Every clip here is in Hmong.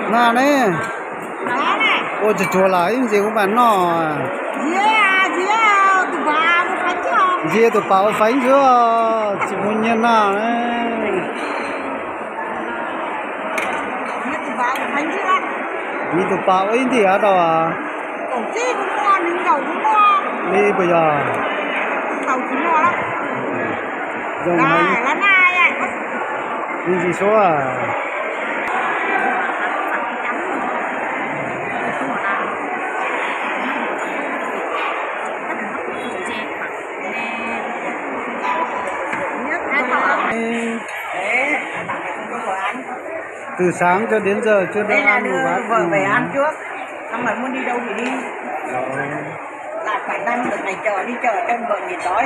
Na ne, ua tsuag tsuag lawm ib ntsis kuv mam noj. Ntsia tus pam ua feeb xwb, tsis muaj nyiaj noj. Nws tus pam ua ib ntim rau li puas yog? Zoo heev. Ib ntsis suab. Từ sáng cho đến giờ chưa được ăn một bát. Ăn trước, xong rồi muốn đi đâu thì đi. Làm cả năm được ngày chờ đi chờ trong vợ gì đói.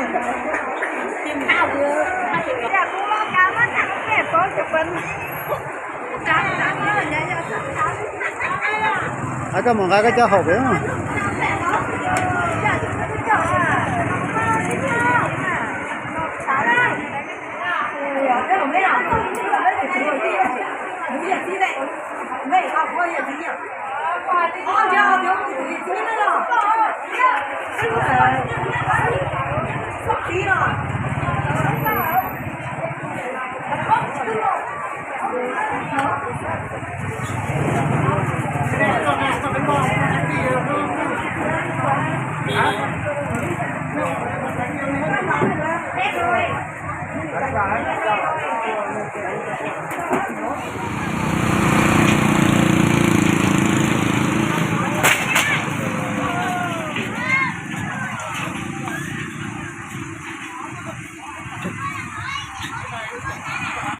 Hais koj mus nqa koj cov hauv pem.